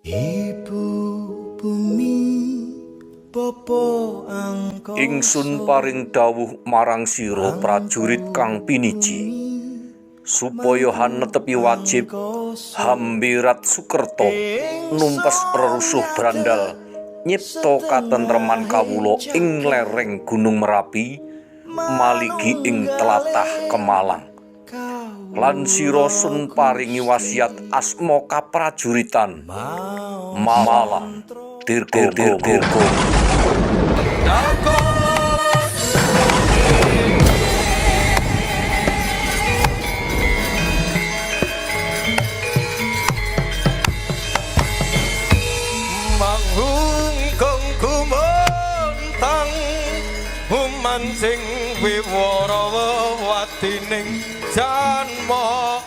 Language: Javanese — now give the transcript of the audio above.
Ibu bumi Bapa angkasa. Ingsun paring dawuh marang sira prajurit kang piniji supaya hanetepi wajib hambirat sukerta numpes rerusuh brandal nyipta katentreman kawula ing lereng Gunung Merapi maligi ing tlatah Kemalang. Lan sira sun paringi wasiat asma kaprajuritan Malang Dirgo Dirgo. Manghungkung gumontang humancing wiwara wewadining janma.